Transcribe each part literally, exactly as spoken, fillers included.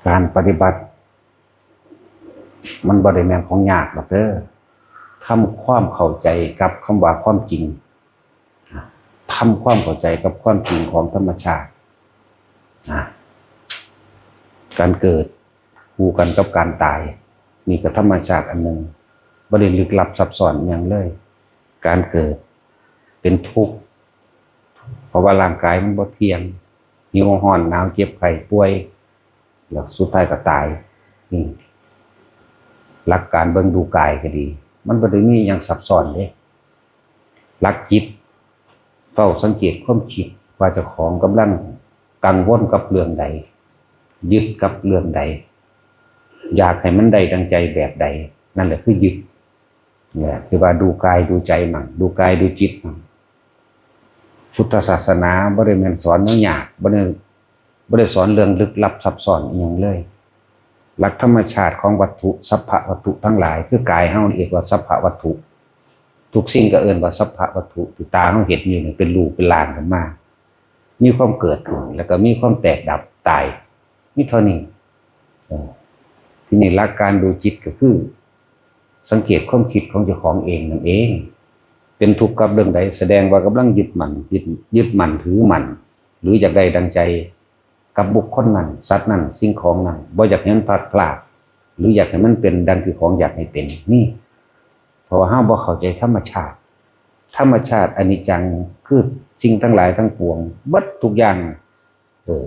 การปฏิบัติ มันบ่ได้แม่นของยากดอกเด้อ ทำความเข้าใจกับคำว่าความจริง ทำความเข้าใจกับความจริงของธรรมชาติ นะ การเกิดคู่กันกับการตาย นี่ก็ธรรมชาติอันหนึ่ง บ่ได้ลึกลับซับซ้อนหยังเลย การเกิดเป็นทุกข์ เพราะว่าร่างกายมันบ่เที่ยง หิว ร้อน หนาว เจ็บ ไข้ ป่วย แล้วสุดท้ายก็ตาย นี่ หลักการเบิ่งดูกายก็ดี มันบ่ได้มีหยังซับซ้อนเด้ หลักจิต เฝ้าสังเกตความคิดว่าเจ้าของกำลังกังวลกับเรื่องใด ยึดกับเรื่องใด อยากให้มันได้ดังใจแบบใด นั่นแหละคือยึด เนี่ย คือว่าดูกายดูใจมัน ดูกายดูจิตมัน พุทธศาสนาบ่ได้แม่นสอนแนวยาก บ่ได้ บ่ได้สอนเรื่องลึกลับซับซ้อนอีหยังเลย หลักธรรมชาติของวัตถุ สัพพะวัตถุทั้งหลาย คือกายเฮาเรียกว่าสัพพะวัตถุ ทุกสิ่งก็เอิ้นว่าสัพพะวัตถุ ที่ตาเฮาเห็นอยู่นี่เป็นรูปเป็นร่างขึ้นมา มีความเกิดขึ้น แล้วก็มีความแตกดับตาย มีเท่านี้ เออ ทีนี้หลักการดูจิตก็คือ สังเกตความคิดของเจ้าของเองนั่นเอง เป็นทุกข์กับเรื่องใด แสดงว่ากำลังยึดมั่น ยึด ยึดมั่นถือมั่น หรืออยากได้ดังใจกับบุคคลนั้น สัตว์นั้น สิ่งของนั้น บ่อยากให้มันพลัดพราก หรืออยากให้มันเป็นดังที่ของอยากให้เป็น นี่ เพราะว่าเฮาบ่เข้าใจธรรมชาติ ธรรมชาติอนิจจัง คือสิ่งทั้งหลายทั้งปวง เบิดทุกอย่าง เออ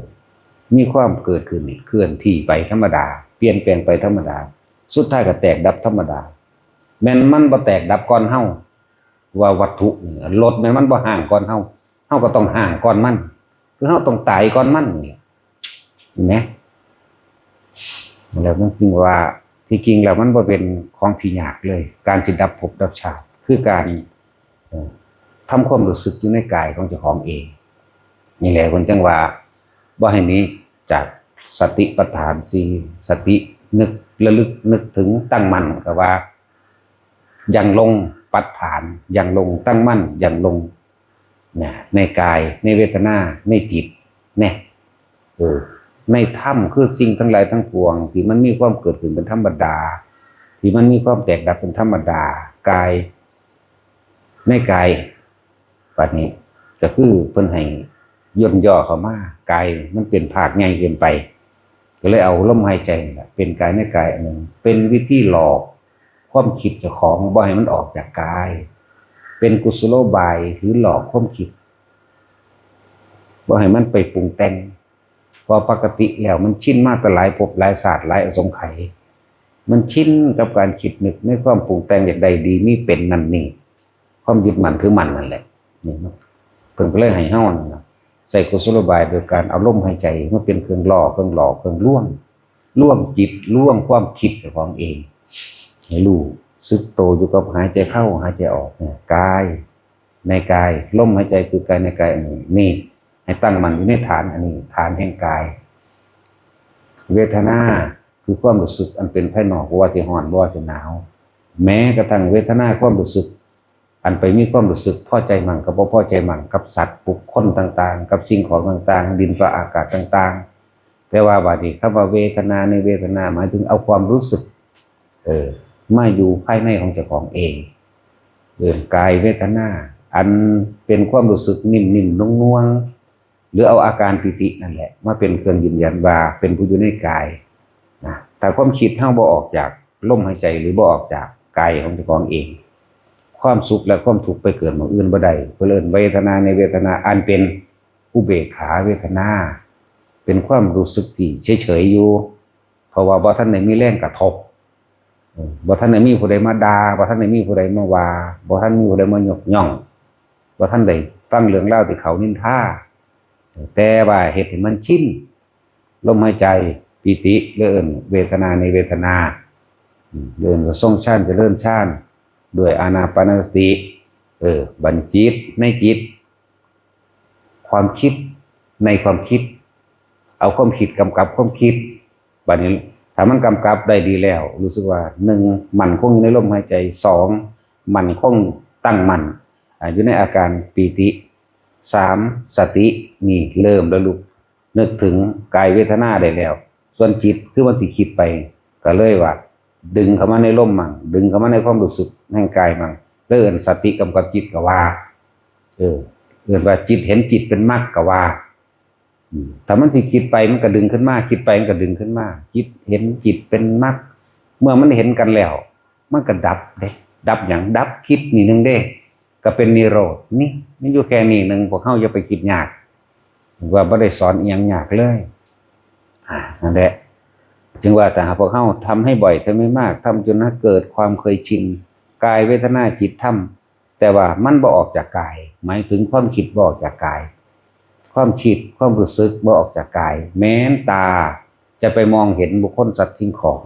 มีความเกิดขึ้น เคลื่อนที่ไปธรรมดา เปลี่ยนแปลงไปธรรมดา สุดท้ายก็แตกดับธรรมดา แม่นมันบ่แตกดับก่อนเฮา ว่าวัตถุนี่ รถแม่นมันบ่ฮ้างก่อนเฮา เฮาก็ต้องฮ้างก่อนมัน คือเฮาต้องตายก่อนมันนี่ เห็นไหม แล้วมันจึงว่า ที่จริงแล้วมันบ่เป็นของที่ยากเลย การสิดับภพดับชาติ คือการ เอ่อ ทำความรู้สึกอยู่ในกายของเจ้าของเอง นี่แหละเพิ่นจั่งว่า บ่ให้หนีจากสติปัฏฐานสี่ สตินึกระลึกนึกถึงตั้งมั่น ก็ว่า ยังลงปัฏฐาน ยังลงตั้งมั่น ยังลง นะ ในกาย ในเวทนา ในจิต เนี่ย เออ ในธรรมคือสิ่งทั้งหลายทั้งปวง ที่มันมีความเกิดขึ้นเป็นธรรมดา ที่มันมีความแตกดับเป็นธรรมดา กาย ในกาย บัดนี้ ก็คือเพิ่นให้ย่นย่อเข้ามา กายมันเป็นภาคใหญ่เกินไป ก็เลยเอาลมหายใจนี่แหละ เป็นกายในกายอันหนึ่ง เป็นวิธีหลอกความคิดเจ้าของบ่ให้มันออกจากกาย เป็นกุศโลบายหรือหลอกความคิด บ่ให้มันไปปรุงแต่ง เพราะปกติแล้วมันชินมาแต่หลายภพหลายชาติหลายอสงไขย มันชินกับการคิดนึกในความปรุงแต่งอยากได้ดีมีเป็นนั่นนี่ ความยึดมั่นถือมั่นนั่นแหละ นี่มัน เพิ่นก็เลยให้เฮานั่นนะ ใช้กุศโลบายโดยการเอาลมหายใจมาเป็นเครื่องล่อ เครื่องหลอก เครื่องลวง ลวงจิต ลวงความคิดเจ้าของเอง ให้รู้สึกโตอยู่กับหายใจเข้า หายใจออกเนี่ย กาย ในกาย ลมหายใจคือกายในกายอันนี้ นี่ ให้ตั้งมั่นอยู่ในฐานอันนี้ ฐานแห่งกาย เวทนา คือความรู้สึกอันเป็นภายนอก บ่ว่าสิร้อน บ่ว่าสิหนาว แม้กระทั่งเวทนาความรู้สึก อันไปมีความรู้สึกพอใจมั่งกับบ่พอใจมั่งกับสัตว์บุคคลต่างๆ กับสิ่งของต่างๆ ดินฟ้าอากาศต่างๆ แต่ว่าบาดนี้คำว่าเวทนา ในเวทนาหมายถึงเอาความรู้สึก เออ มาอยู่ภายในของเจ้าของเอง เอิ้นกายเวทนา อันเป็นความรู้สึกนิ่มๆ นวลๆ หรือเอาอาการปีตินั่นแหละ มาเป็นเครื่องยืนยันว่าเป็นผู้อยู่ในกาย นะ ถ้าความคิดเฮาบ่ออกจากลมหายใจหรือบ่ออกจากกายของเจ้าของเอง ความสุขและความทุกข์ไปเกิดหม่องอื่นบ่ได้ เพิ่นเอิ้นเวทนา ในเวทนา อันเป็นอุเบกขาเวทนา เป็นความรู้สึกที่เฉยๆ อยู่ เพราะว่าบ่ทันได้มีแรงกระทบ เออ บ่ทันได้มีผู้ใดมาด่า บ่ทันได้มีผู้ใดมาว่า บ่ทันมีผู้ใดมายกย่อง บ่ทันได้ฟังเรื่องราวที่เขานินทา แต่ว่าเฮ็ดให้มันชิน ลมหายใจ ปีติ เอิ้นเวทนา ในเวทนา อืม เอิ้นว่าทรงฌาน เจริญฌาน ด้วยอานาปานสติ เออ บัดนี้จิต ในจิต ความคิด ในความคิด เอาความคิดกำกับความคิด บัดนี้ถ้ามันกำกับได้ดีแล้ว รู้สึกว่า หนึ่ง มั่นคงอยู่ในลมหายใจ สอง มั่นคงตั้งมั่น อ่า อยู่ในอาการปีติ สาม สติ นี่เริ่มแล้วลูก นึกถึงกายเวทนาได้แล้ว ส่วนจิตคือมันสิคิดไป ก็เลยว่า ดึงเข้ามาในลมมั่ง ดึงเข้ามาในความรู้สึกแห่งกายมั่ง แล้วเอิ้นสติกำกับจิตก็ว่า เออ เอิ้นว่าจิตเห็นจิตเป็นมรรคก็ว่า อืม ถ้ามันสิคิดไปมันก็ดึงขึ้นมา คิดไปมันก็ดึงขึ้นมา จิตเห็นจิตเป็นมรรค เมื่อมันเห็นกันแล้ว มันก็ดับเด้ ดับหยัง ดับคิดนี่หนึ่งเด้ ก็เป็นนิโรธ นี่มันอยู่แค่นี้หนึ่ง พวกเฮาอย่าไปคิดยาก ว่าบ่ได้สอนอีหยังยากเลย อ่า นั่นแหละ ถึงว่าถ้าหากพวกเฮาทำให้บ่อย ทำให้มาก ทำจนเกิดความเคยชิน กาย เวทนา จิต ธรรม แต่ว่ามันบ่ออกจากกาย หมายถึงความคิดบ่ออกจากกาย ความคิด ความรู้สึกบ่ออกจากกาย แม้นตาจะไปมองเห็นบุคคล สัตว์ สิ่งของ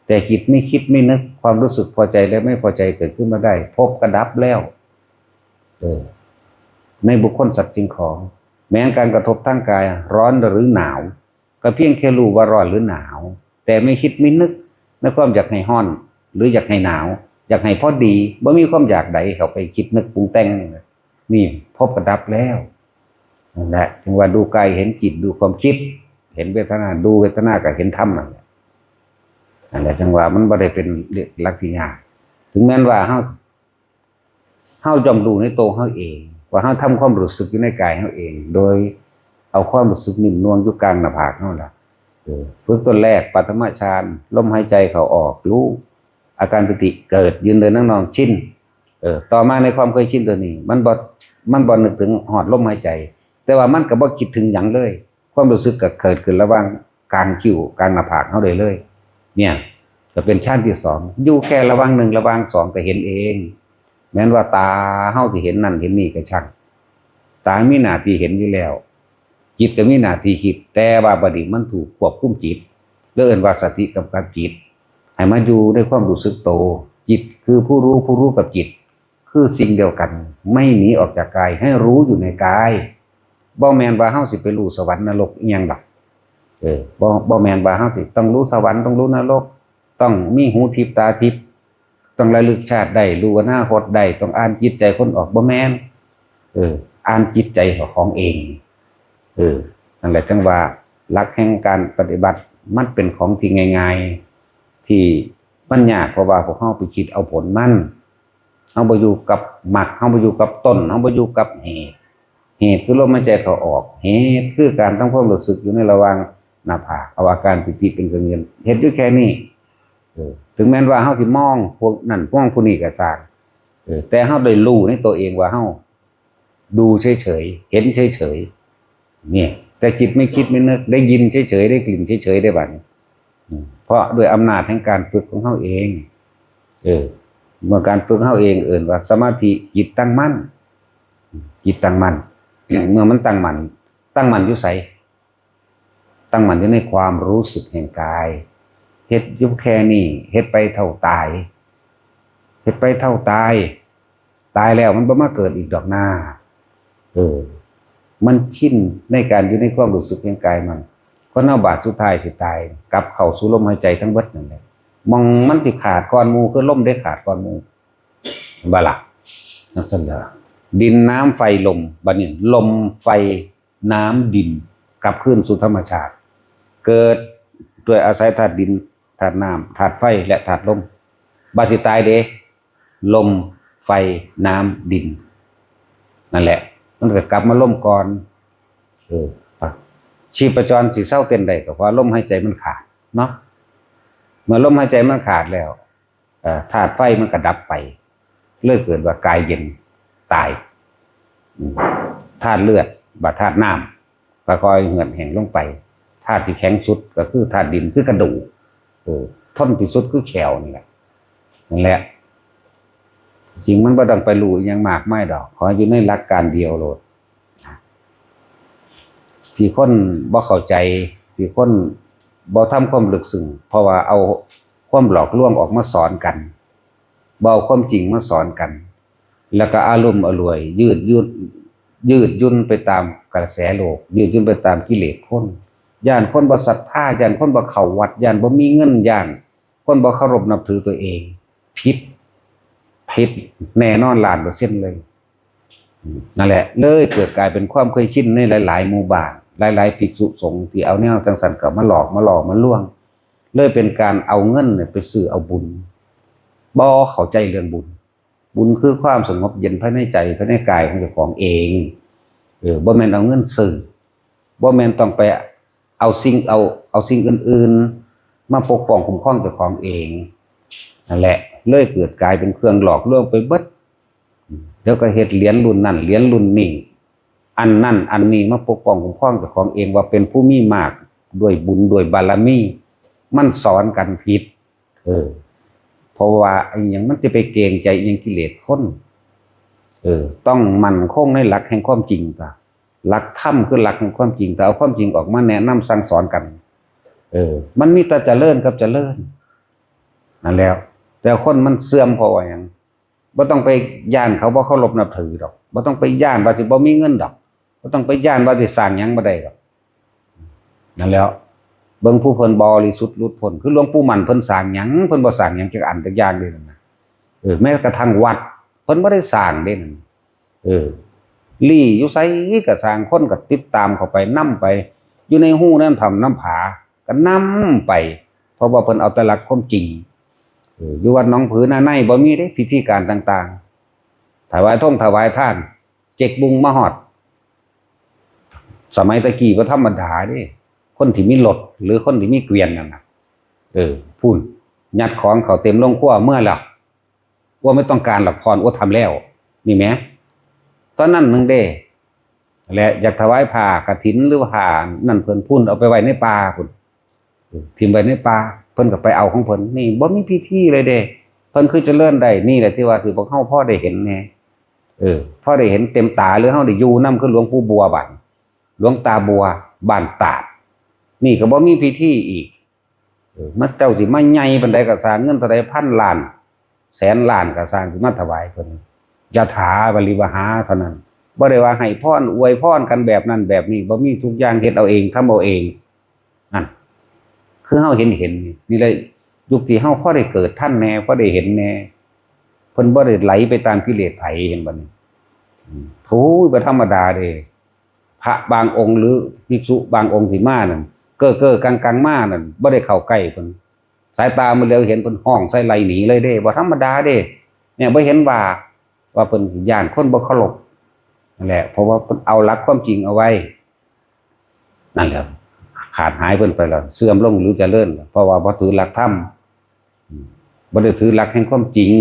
แต่จิตไม่คิดไม่นึก ความรู้สึกพอใจและไม่พอใจเกิดขึ้นมาได้ ภพก็ดับแล้ว เออ ในบุคคล สัตว์ สิ่งของ แม้นการกระทบทางกาย ร้อนหรือหนาว ก็เพียงแค่รู้ว่าร้อนหรือหนาว แต่ไม่คิดไม่นึกในความอยากให้ร้อน หรืออยากให้หนาว อยากให้พอดี บ่มีความอยากใดเข้าไปคิดนึกปรุงแต่ง นี่ภพก็ดับแล้ว นั่นแหละ จึงว่าดูกายเห็นจิต ดูความคิด เห็นเวทนา ดูเวทนาก็เห็นธรรมนั่นแหละ นั่นแหละ จังว่ามันบ่ได้เป็นหลักที่ยาก ถึงแม้นว่าเฮา เฮาย่อมรู้ในตัวเฮาเอง ว่าเฮาทำความรู้สึกอยู่ในกายเฮาเอง โดยเอาความรู้สึกนิ่มนวลอยู่กลางหน้าผากเฮาล่ะ เออ ฝึกต้นแรก ปฐมฌาน ลมหายใจเข้าออก รู้ อาการปีติเกิด ยืนเดินนั่งนอน ชิน เออ ต่อมาในความเคยชินตัวนี้ มันบ่ มันบ่นึกถึงฮอดลมหายใจ แต่ว่ามันก็บ่คิดถึงหยังเลย ความรู้สึกก็เกิดขึ้นระหว่างกลางคิ้ว กลางหน้าผากเฮาได้เลย เนี่ย ก็เป็นฌานที่สอง อยู่แค่ระหว่างหนึ่ง ระหว่างสองก็เห็นเอง แม้นว่าตาเฮาสิเห็นนั่นเห็นนี่ก็ช่าง ตามีหน้าที่เห็นอยู่แล้ว จิตก็มีหน้าที่คิด แต่ว่าบัดนี้มันถูกควบคุมจิต แล้วเอิ้นว่าสติกำกับจิต ให้มาอยู่ในความรู้สึกโต จิตคือผู้รู้ ผู้รู้กับจิต คือสิ่งเดียวกัน ไม่หนีออกจากกาย ให้รู้อยู่ในกาย บ่แม่นว่าเฮาสิไปรู้สวรรค์นรกอิหยังดอก เออ บ่ บ่แม่นว่าเฮาสิต้องรู้สวรรค์ ต้องรู้นรก ต้องมีหูทิพย์ตาทิพย์ ต้องระลึกชาติได้ รู้อนาคตได้ ต้องอ่านจิตใจคนออก บ่แม่น เออ อ่านจิตใจของเอง เออ นั่นแหละ จังว่าหลักแห่งการปฏิบัติ มันเป็นของที่ง่ายๆ ที่มันยาก เพราะว่าพวกเฮาไปคิดเอาผลมัน เฮาบ่อยู่กับมรรค เฮาบ่อยู่กับต้น เฮาบ่อยู่กับเหตุ เหตุคือลมหายใจเข้าออก เหตุคือการทำความรู้สึกอยู่ในระหว่างหน้าผาก เอาอาการปีติเป็นเครื่องยืน เฮ็ดอยู่แค่นี้ เออ ถึงแม้นว่าเฮาสิมองพวกนั้นมองผู้นี้ก็ช่าง เออ แต่เฮาได้รู้ในตัวเองว่าเฮาดูเฉยๆ เห็นเฉยๆ เนี่ย แต่จิตไม่คิดไม่นึก ได้ยินเฉยๆ ได้กลิ่นเฉยๆ ได้บัดนี้ อืม เพราะด้วยอำนาจแห่งการฝึกของเฮาเอง เออ เมื่อการฝึกเฮาเองเอิ้นว่าสมาธิ จิตตั้งมั่น จิตตั้งมั่น เมื่อมันตั้งมั่น ตั้งมั่นอยู่ไส ตั้งมั่นอยู่ในความรู้สึกแห่งกาย เฮ็ดอยู่แค่นี้ เฮ็ดไปเท่าตาย เฮ็ดไปเท่าตาย ตายแล้วมันบ่มาเกิดอีกดอกนา เออ มันชินในการอยู่ในความรู้สึกแห่งกายมัน คนเฮาบาดสุดท้ายสิตาย กลับเข้าสู่ลมหายใจทั้งเบิดนั่นแหละ หม่องมันสิขาดก่อนหมู่ คือลมเด้ขาดก่อนหมู่ เห็นบ่ล่ะ จั่งซั่นล่ะ ดินน้ำไฟลม บัดนี้ลมไฟน้ำดิน กลับคืนสู่ธรรมชาติ เกิดด้วยอาศัยธาตุดิน ธาตุน้ำ ธาตุไฟ และธาตุลม บัดสิตายเด้ ลม ไฟ น้ำ ดิน นั่นแหละ มันก็กลับมาลมก่อน เออ ชีพจรสิเซาเต้นได้ก็เพราะลมหายใจมันขาดเนาะ เมื่อลมหายใจมันขาดแล้ว เอ่อ ธาตุไฟมันก็ดับไป เลยเกิดว่ากายเย็นตาย อืม ธาตุเลือด บาดธาตุน้ำ ค่อยๆเหือดแห้งลงไป ธาตุที่แข็งสุดก็คือธาตุดิน คือกระดูก เออ ทนที่สุดคือแข้วนี่แหละ นั่นแหละ จริงมันบ่ต้องไปรู้อิหยังมากมายดอก ขออยู่ในหลักการเดียวโลด ที่คนบ่เข้าใจ ที่คนบ่ทำความลึกซึ้ง เพราะว่าเอาความหลอกลวงออกมาสอนกัน บ่เอาความจริงมาสอนกัน แล้วก็อารมณ์อร่วย ยืดหยุ่น ยืดหยุ่นไปตามกระแสโลก ยืดหยุ่นไปตามกิเลสคน ย้านคนบ่ศรัทธา ย้านคนบ่เข้าวัด ย้านบ่มีเงิน ย้านคนบ่เคารพนับถือตัวเอง ผิด ผิดแน่นอนล้านเปอร์เซ็นต์เลย อืม นั่นแหละ เลยเกิดกลายเป็นความเคยชินในหลายๆหมู่บ้าน หลายๆ ภิกษุสงฆ์ที่เอาแนวจังซั่นก็มาหลอกมาหลอกมาลวง เลยเป็นการเอาเงินเนี่ยไปซื้อเอาบุญ บ่เข้าใจเรื่องบุญ บุญคือความสงบเย็นภายในใจภายในกายของเจ้าของเอง เออ บ่แม่นเอาเงินซื้อ บ่แม่นต้องไปเอาสิ่ง เอา เอาสิ่งอื่นๆ มาปกป้องคุ้มครองเจ้าของเอง นั่นแหละ เลยเกิดกลายเป็นเครื่องหลอกลวงไปเบิด เดี๋ยวก็เฮ็ดเหรียญรุ่นนั่นเหรียญรุ่นนี้ อันนั่นอันนี้มาปกป้องคุ้มครองเจ้าของเองว่าเป็นผู้มีมากด้วยบุญด้วยบารมี มันสอนกันผิด เออ เพราะว่าอหยังมันจะไปเกรงใจอหยังกิเลสคน เออ ต้องมั่นคงในหลักแห่งความจริงตา หลักธรรมคือหลักแห่งความจริง แต่เอาความจริงออกมาแนะนำสั่งสอนกัน เออ มันมีแต่เจริญกับเจริญ นั่นแหล้ว แต่คนมันเสื่อมเพราะว่าหยัง บ่ต้องไปย้านเขาบ่เคารพนับถือดอก บ่ต้องไปย้านว่าสิบ่มีเงินดอก บ่ต้องไปย้านว่าสิสร้างหยังบ่ได้ดอก นั่นแหล้ว เบิ่งผู้เพิ่นบริสุทธิ์หลุดพ้น คือหลวงปู่มั่นเพิ่นสร้างหยัง เพิ่นบ่สร้างหยังจักอันจักอย่างเลยนั่นนะ เออ แม้กระทั่งวัด เพิ่นบ่ได้สร้างเด้นั่น เออ ลี้อยู่ไสก็สร้าง คนก็ติดตามเข้าไปนำไป อยู่ในฮูในถ้ำน้ำผาก็นำไป เพราะว่าเพิ่นเอาแต่หลักความจริง เออ อยู่วัดหนองผือนาในบ่มีเด้พิธีการต่างๆ ถวายทงถวายทาน เจ๊กบุงมาฮอด สมัยตะกี้บ่ธรรมดาเด้ คนที่มีรถหรือคนที่มีเกวียนนั่นน่ะ เออ พู้น ยัดของเข้าเต็มโรงครัวเมือแล้ว ว่าไม่ต้องการหรอก พร โอ้ ทำแล้ว นี่แหม ตอนนั้นหนึ่งเด้ และอยากถวายผ้ากฐินหรือว่าผ้านั่นเพิ่นพู้น เอาไปไว้ในป่าพู้น เออ ถิ่มไว้ในป่า เพิ่นก็ไปเอาของเพิ่น นี่บ่มีพิธีเลยเด้ เพิ่นคือเจริญได้ นี่แหละที่ว่าที่พวกเฮาพอได้เห็นแน่ เออ พอได้เห็นเต็มตา หรือเฮาได้อยู่นำ คือหลวงปู่บัวบัด หลวงตาบัวบ้านตาด นี่ก็บ่มีพิธีอีก เออ มาเจ้าสิมาใหญ่ปานใดก็สร้าง เงินเท่าใดพันล้าน แสนล้านก็สร้าง สิมาถวายเพิ่น ยะถา วาริวหา เท่านั้น บ่ได้ว่าให้พรอวยพรกันแบบนั้นแบบนี้ บ่มี ทุกอย่างเฮ็ดเอาเอง ทำเอาเอง นั่น คือเฮาเห็นเห็นนี่ นี่เลย ยุคที่เฮาพอได้เกิดทันแน่ พอได้เห็นแน่ เพิ่นบ่ได้ไหลไปตามกิเลสไผ เห็นบ่นี่ อืม โอ้ย บ่ธรรมดาเด้ พระบางองค์หรือภิกษุบางองค์ที่มานั่น เก้อๆ กังๆ มานั่น บ่ได้เข้าใกล้เพิ่น สายตามันเหลียวเห็นเพิ่นฮ้องใส่ไล่หนีเลยเด้ บ่ธรรมดาเด้ เนี่ย บ่เห็นว่า ว่าเพิ่นย้านคนบ่เคารพ นั่นแหละ เพราะว่าเพิ่นเอาหลักความจริงเอาไว้ นั่นแหละ ขาดหายเพิ่นไปแล้ว เสื่อมลงหรือเจริญ เพราะว่าบ่ถือหลักธรรม อืม บ่ได้ถือหลักแห่งความจริง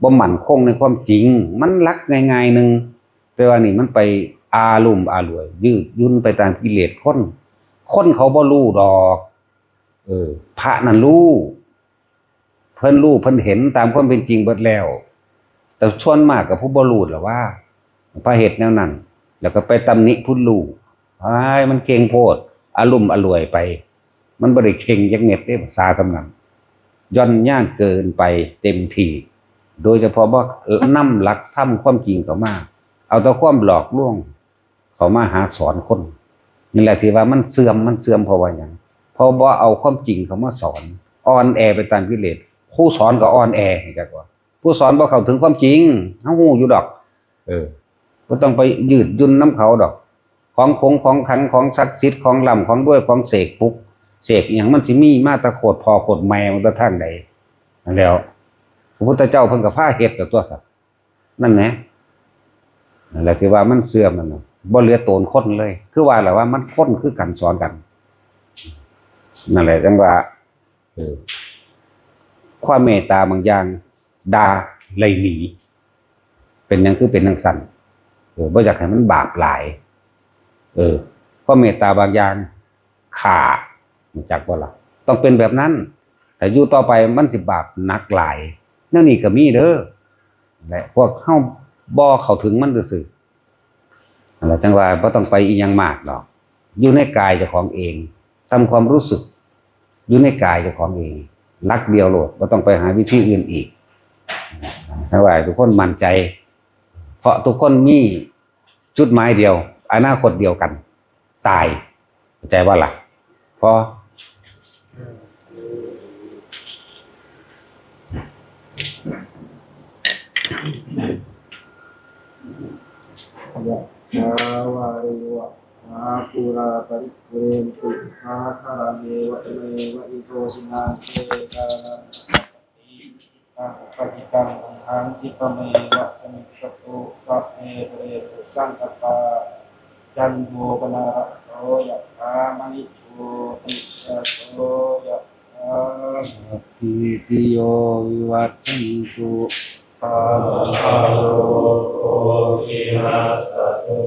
บ่มั่นคงในความจริง มันหลักง่ายๆหนึ่ง แต่ว่านี่มันไปอาลุ่มอล่วย ยืดหยุ่นไปตามกิเลสคน คนเขาบ่รู้ดอก เออ พระนั่นรู้ เพิ่นรู้ เพิ่นเห็นตามความเป็นจริงเบิดแล้ว แต่ส่วนมากก็ผู้บ่รู้ล่ะว่า พระเฮ็ดแนวนั้น แล้วก็ไปตำหนิผู้รู้ อ้าย มันเก่งโพด อาลุ่มอล่วยไป มันบ่ได้เก่งจักเม็ดเด้ ภาษาส่ำนั้น หย่อนยานเกินไปเต็มที่ โดยเฉพาะบ่ เออ นำหลักธรรมความจริงเข้ามา เอาแต่ความหลอกลวงเข้ามาหาสอนคน นี่แหละที่ว่ามันเสื่อม มันเสื่อมเพราะว่าหยัง เพราะบ่เอาความจริงเข้ามาสอน อ่อนแอไปตามกิเลส ผู้สอนก็อ่อนแอ จักว่า ผู้สอนบ่เข้าถึงความจริง เฮาฮู้อยู่ดอก เออ บ่ต้องไปยืดหยุ่นนำเขาดอก ของขงของขัง ของศักดิ์สิทธิ์ ของร่ำของรวย ของเสกปลุก เสกอิหยัง มันสิมีมาแต่โคตรพ่อโคตรแม่มันแต่ทางใด นั่นแหล้ว พระพุทธเจ้าเพิ่นก็พาเฮ็ดกับตัวสัตว์ นั่นแหละ นั่นแหละที่ว่ามันเสื่อมนั่นน่ะ บ่เหลือโตนคนเลย คือว่าแหละว่ามันคนคือกันสอนกัน นั่นแหละจังว่า เออ ความเมตตาบางอย่างด่าไล่หนี เป็นหยังคือเป็นจังซั่น เออ บ่อยากให้มันบาปหลาย เออ ความเมตตาบางอย่างฆ่า รู้จักบ่ล่ะ ต้องเป็นแบบนั้น ถ้าอยู่ต่อไปมันสิบาปหนักหลาย แนวนี้ก็มีเด้อ และพวกเฮาบ่เข้าถึงมันซื่อๆ นั่นแหละจังว่าบ่ต้องไปอีหยังมากดอก อยู่ในกายเจ้าของเอง ทำความรู้สึก อยู่ในกายเจ้าของเอง หลักเดียวโลด บ่ต้องไปหาวิธีอื่นอีก ถ้าว่าทุกคนมั่นใจ เพราะทุกคนมีจุดหมายเดียว อนาคตเดียวกัน ตาย เข้าใจบ่ล่ะ พอ ยะถาวาริวะ มาปูราปริปุเรนตุสาคารังเอวะเมวะอิโตทินังเปตานัง อุปปะจิตังตุมหังคิปะเมวะสมิจฉตุสัพเพปุเรนตุสังกปา จันโทปนรสโสยะถามณิโชติระโสยะถา สัพพีติโยวิวัชชันตุ สัพพะโรโควินัสสตุ